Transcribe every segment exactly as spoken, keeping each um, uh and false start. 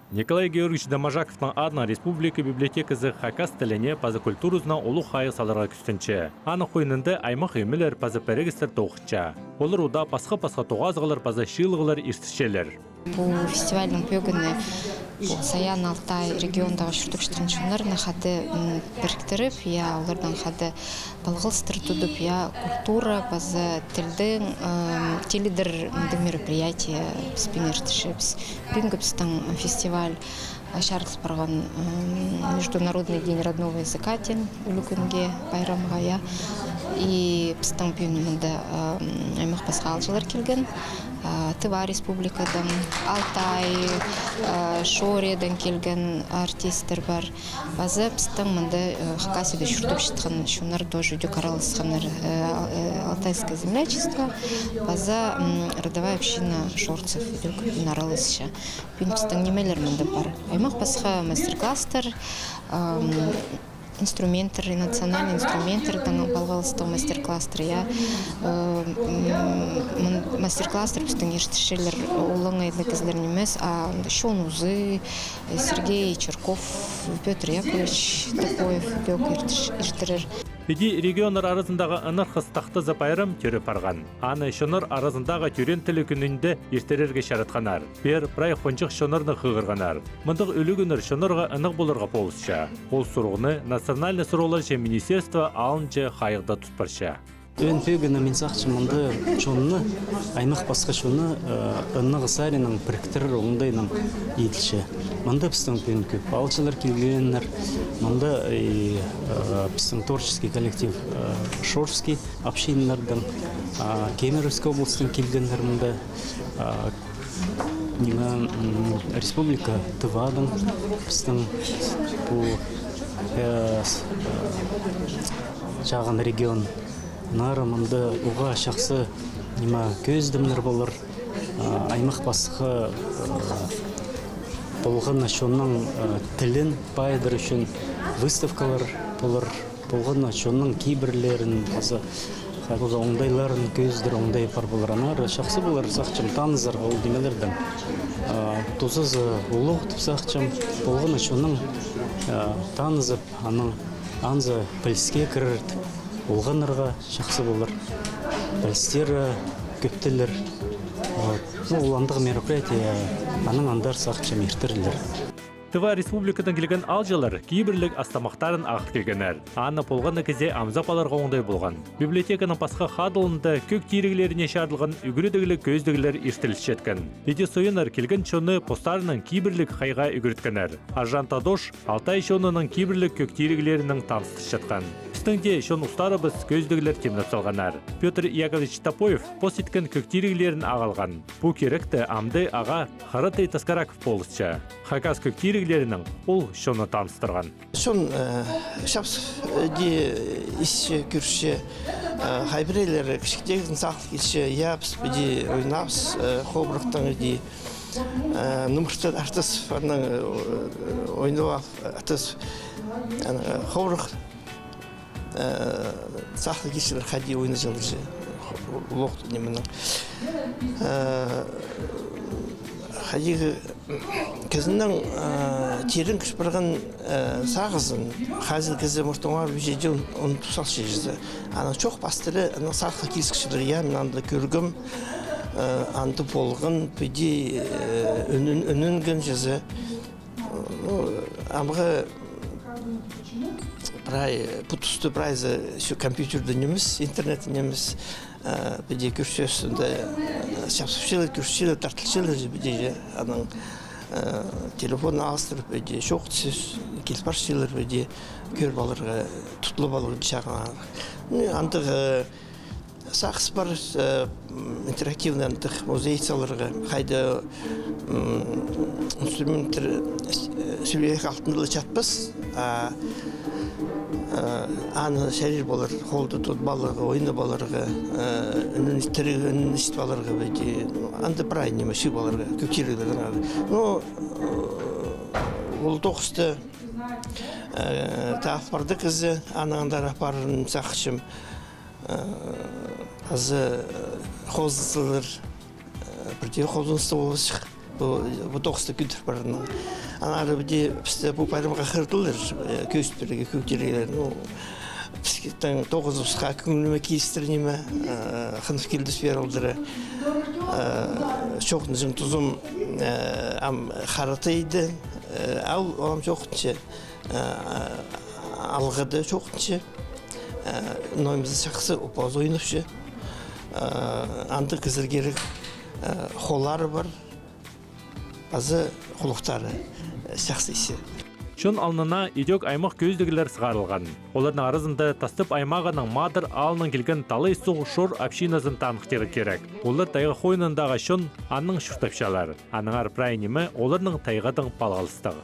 Николай Георгиевич Доможаковтың адынаң республика библиотеказы хакас тіліне паза культуразына улуғ хайығ саларға кӱстенче. Аның хойнында аймах ӧмелер паза пірігістер тоғынча. Олар удаа пасха-пасха тоғазығлар паза чыылығлар иртірчелер. Пу фестивальның пӧгіні пу Саян, Алтай региондағы чуртапчатхан чоннарны хада, м, піріктіріп, я, олардаң хада палғалыстар тудып, я, культура паза тілдің, м, тілідер мындағ мероприятие піспең иртірчебіс. Пӱӱнгі пістің фестиваль, а, чарылыс парған, м, Международный день родного языка теен ӱлӱкӱнге, пайрамға, я. И пістің пӱӱн мында, м, аймах пасха аалҷылар килген. А, Тыва республикадаң, Алтай, а, Шориядаң килген артисттер пар. Паза пістің мында, э, Хакасияда чуртапчатхан чоннар тоже ідӧк араласханнар, э, а-, э, Алтайское землячество, паза, м, родовая община шорцев ідӧк араласча. Пӱӱн пістің нимелер мында пар. Аймах пасха мастер-класстар, ам, инструменттер, национальный инструменттердең палғалыстығ мастер-класстар, я. Э, м, мын-, мастер-класстар пістің иртірчелер олаңай кізілер нимес, а чон узы, э, Сергей Чирков, Пётр Яковлевич Топоев ідӧк иртір-, иртірер. Іди регионнар аразындағы «Ынархас тахтазы» пайрам тӧреп парған. Аны чоннар аразындағы тӧреен тілі кӱнінде иртірерге чаратханнар. Пеер прай хонҷых чоннарны хығырғаннар. Мындағ ӱлӱкӱннер чоннарға ынағ поларға полысча. Ол сурығны национальный сурығларҷа министерство алынҷа хайығда тут парча. Ӧӧн пӧгіннең мин сағынчам, мында чонны, аймах пасха чонны, э, ынағ саринаң піріктірер оңдайнаң иділче. Мында пістің пӱӱн кӧп аалҷылар килгеннер, мында и, э, пістің творческий коллектив, э, Шорский общиналардаң, а, Кемеровский областьтаң килгеннер мында. А, ниме, м, республика Тывадаң пістің пу, э, с-, э, чағын регион. Нары мында уғаа чахсы, ниме, кӧзідімнер полар, а, аймах пасха, э, полған на чонның, э, тілін пайыдыр ӱчӱн выставкалар полар. Полған на чонның кибірлерін, паза, паза оңдайларын кӧзідер оңдай пар полар. Аннаңар чахсы полар, сағынчам, танызарға ол нимелердең. А, тузазы улуғ тіп сағынчам, полған на чонның, а, танызып, аның анзы піліске кірер тіп, олғаннарға чахсы полар. Пілістері кӧптелер. Вот. Ну, ол андағ мероприятие, анаң андар сағынчам иртірілер. Тыва Республикадаң килген аалҷылар кибірліг ас-тамахтарын ағыл килгеннер. Аны полған на кізее амзап аларға оңдай полған. Библиотеканың пасха хадылында кӧг тиріглеріне чарыдылған ӱгредігліг кӧзідіглер иртірілчеткен. Іди сойыннар килген чонны постарының кибірліг хайға ӱгреткеннер. Аржан Тадош Алтай чонының кибірліг кӧг тиріглерінең таныстырчатхан. Пістің дее чон устарыбыс кӧзідіглер тимнеп салғаннар. Пётр Яковлевич Топоев пос иткен кӧг тиріглерін ағылған. Пу киректі амды ағаа Харатай Таскараков полысча. Хакас кӧг тиріглерінең ол чонны таныстырған. Чон, э, чапсып, э, іди, э, исче, кӧрче, э, хай піреелері кічігдегін сағынып килче, я, піс піди ойнаабыс, э, хобырахтаң іди, э, нымыртты тартыс, анаң, э, ойнап ал, тартыс, э, хобырах, э, сағынып килчелер, хайди ойнаҷаңнар че, улуғ нименең. Э, хайди кізінің, э, тирең кір парған, э, сағызын, хазыл кізі муртуңа вижеде ун-, унтуп салча чізе. Анаң чоох пастыра, анаң сағызы киліскеннер, я, мин анда кӧргем, э, анда полған, піди, э, ӱнін-, ӱнінген чізе. Ну, амғы прай, пу туста прайзы сӧ-, компьютерде нимес, интернетте нимес, э, піди кӧрчезің дее, э, чапсыпчалар, кӧрчелер, тартылчалар, піди же, анаң, э, телефон алыстырып, піди чоохтасча, киліп парчалар, піди кӧріп аларға, тутылып аларға чағын. Ну, андағ, э, сағыс пар, э, м, интерактивный андағ музей саларға, хайда, м, инструменттер, э, сӱрек алтында ла чатпас, а, э, аны чарир полар, холда тудып аларға, ойнап аларға, э, ӱнін, тіріг ӱнін ісчіп аларға, піди, ну, анда прай ниме чыып аларға, кӧг тиріглердең. Ну, э, ол тоғысты, э, тағыл парды кізі, анаң андар апарарын сағынчам. Э, азы, э, хозыныстығлар, э, пірдее хозыныстығ полысча. Пу, пу тоғысты кӧдір парған. Аннаңар піди пісті пу пайрамға хығырдылар, э, кӧзіт пирерге, кӧдірерге. Ну, пістің тоғызыбысха кӧңніне килістір ниме, э, хынып килді пеер алдыра. Э, чоохтанҷаң тузым, э, ам Харатайда, э, ол, ол ам чоохтанча, э, алғыда чоохтанча, э, ноо ниме чахсы, опаза ойнапча. Э, андағ кізілерге, э, холлары пар. Паза хулахтары, э, чахсы исче. Чон алнына идӧк аймах кӧзідіглер сығарылған. Оларның аразында Тастып аймағының Мадар аалынаң килген Талай Суғ Шор общиназын таныхтирға кирек. Олар тайға хойнындағы чон, аннаң чуртапчалар. Аннаңар прай ниме оларның тайғадаң палғалыстығ.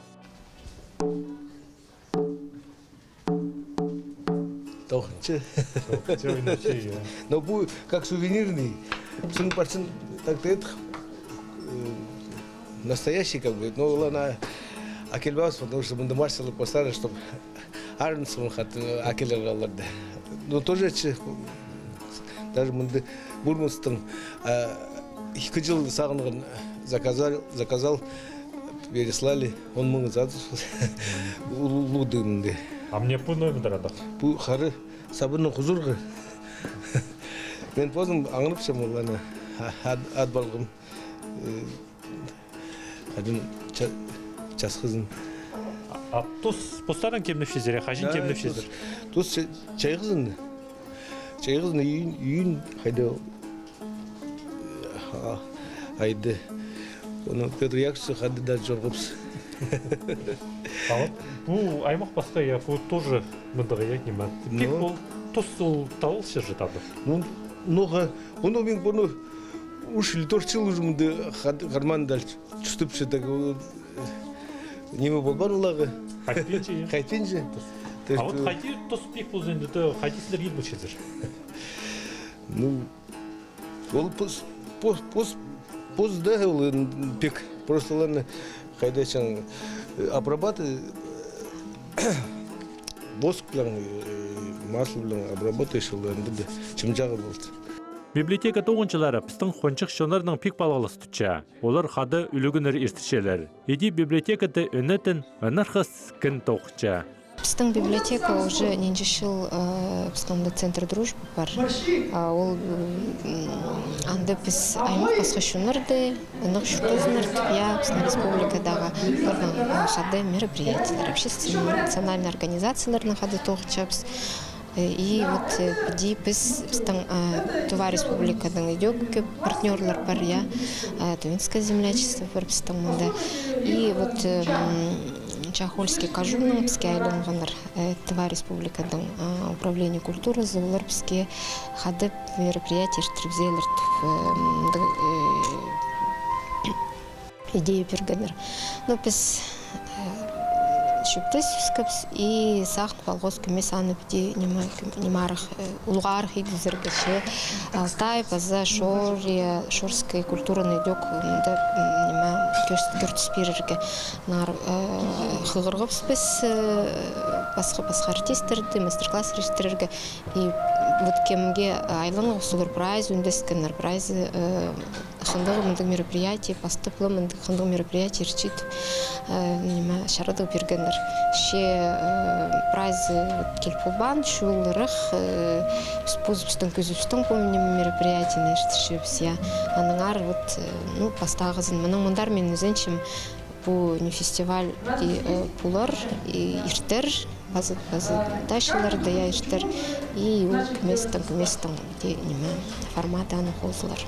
Тоғынча. Тоғынча ойнапча, я. Но пу как сувенирный. Сынып парчаң, так-то это, э, настоящий, как бы, но ол ана акелбас, потому что мында мастерлер постарше, чтоб арынсым хат акелер аларды. Но тоже че, даже мында Мурманскта, а, ікі чыл сағынған, заказал, заказал, переслали, он муң зат. Улуғ дым мында. А мына пу ноо ниме тіп ады? Пу хара сабынның хузурғы. Мин позым аңырапчам, ол ана, а, ат, ат палғам. Э, хайдағ ча-, часхызын. А, а тус постарың кемнепчезер, я, хаҷан кемнепчезер? Тус, тус ча-, чайғызын. Чайғызын июнь, июнь, хайда, а, айда. Оны Пётр Яковлевич хада даа чорғабыс. А вот пу аймах пасха, я, пу тоже мындағ, я, ниме. Пик ол тус ол табылча же тады. Ну, ноға, оны мин пу, ну, үш или тӧрт чыл уже мында хат-, карманда чуртапча, так, ол, э, ниме полбаан ла. Хайтпинча, я? Хайтпинча. А вот хайди тус пик полза, анда хайди сірер ит полчазар? Ну, ол пос, пос, пос, пос даа ол, м, пик. Просто оларны хайдағ чаң, э, обрабатывать, воск пілең, э, масло пілең обработаешь, ол анда даа чымҷағы полча. Библиотека тоғынҷылары пістің хонҷых чоннарнаң пик палғалыс тутча. Олар хада ӱлӱкӱннер иртірчелер. Иди библиотекада ӧнетін ынархас кін тоғынча. Пістің библиотека уже нинҷе чыл, э, пістің мында центр дружбы пар. А ол, м, анда піс аймах пасха чоннарды, ынағ чуртазыннар тіп, я, пістің республикадағы, оларнаң, э, хада мероприятиелер, общественный, национальный организацияларнаң хада тоғынчабыс. Э, и вот, э, піди піс, пістің, э, Тува республикадаң идӧк кӧп партнёрлар пар, я, э, Тувинское землячество пар пістің мында. И вот, э, м, Чахольский кожуоннаң піске айланғаннар, э, Тува республикадаң, э, управление культуразы, олар піске хада мероприятие иртірібізелер тіп, э, мындағ, э, идея пиргеннер. Но піс, э, чӧптес ӧскебіс и сағын палғабыс кӧмес аны піди ниме, кӧм-, нимарах, э, улуғарах идібізерге, че Алтай паза Шор, я, шорская культураны идӧк, м, мында, м, ниме, кӧс-, кӧртіс пирерге. Аннаңар, э, хығырғабыс піс, э, пасха-пасха артисттерді мастер-класс иртірерге. И вот кемге айланарға хозылар, прайзы ӱндескеннер, прайзы, э, хындағ мындағ мероприятие, пастап ла мындағ хындағ мероприятие иртче тіп, э, ниме, чарадығ пиргеннер. Че, э, прайзы вот киліп полбаан, чоғылларах, э, піс позыбыстың кӧзібістең пу ниме мероприятиені иртірчебіс, я. Аннаңар вот, э, ну, пастағызын. Мының мындар мин ізенчем, пу не фестиваль, и, э, полар, и иртер, паза, паза дачаларда, я, иртер, и ол кӧместең, кӧместең, те, ниме, формат аны хозылар.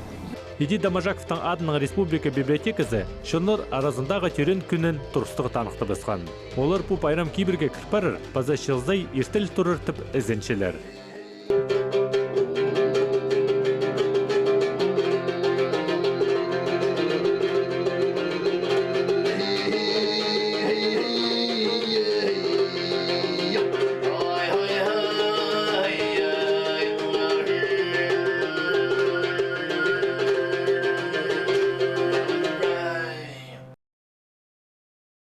Иди Доможаковтың адынаң республика библиотеказы чоннар аразындағы тӧреен кӱнін турыстығ таныхтабысхан. Олар пу пайрам кибірге кір парар, паза чыл сай иртіл турар тіп ізенчелер.